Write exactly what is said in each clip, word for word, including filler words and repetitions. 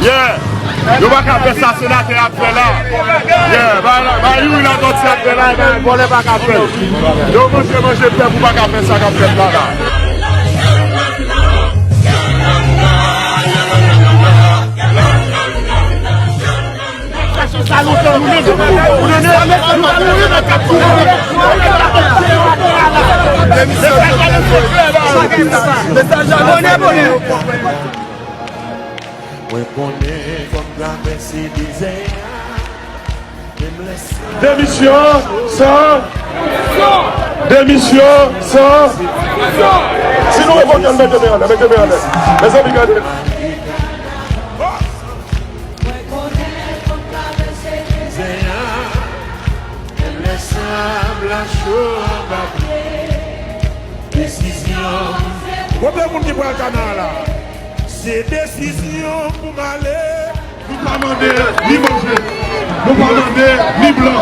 Yo pa ka fè sa senatè ap fè la. Yeah, ba, ba Youri Latortue ap fè la, ba vòlè pa ka fè. Yo manje, manje pèp ou pa ka fè sa k ap fèt la la. Mwen konnen kòm travèse dezè a, menm lè sa. Demisyon san. Demisyon san. Si nou revoke l, mete men anlè, mete men anlè. Mezanmi, gade. Mwen konnen kòm travèse dezè a, menm lè sab la cho anba pye. Desizyon. Konbyen moun ki pral Kana la? Se desizyon pou m ale. Nou pa mande ni manje. Nou pa mande ni blan.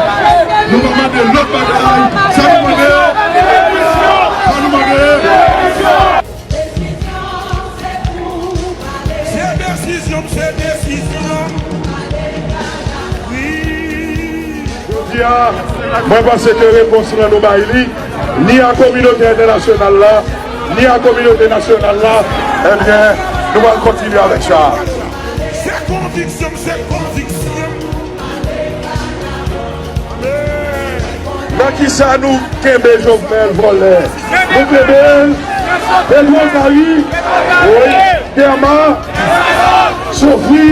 Nou pa mande lòt bagay. Sa nou mande? Sa nou mande? Se desizyon m, se desizyon m. Wi. Jodi a, mwen panse ke repons lan nou bay li, ni a kominote entènasyonal la, ni a kominote nasyonal la, ebyen, nou pral kontinye avèk sa. Se konviksyon m, se konviksyon m. Nan kisa nou kenbe Jovenel vòlè? Nou kenbe l Petwokari, wi, Dèma, Sofri,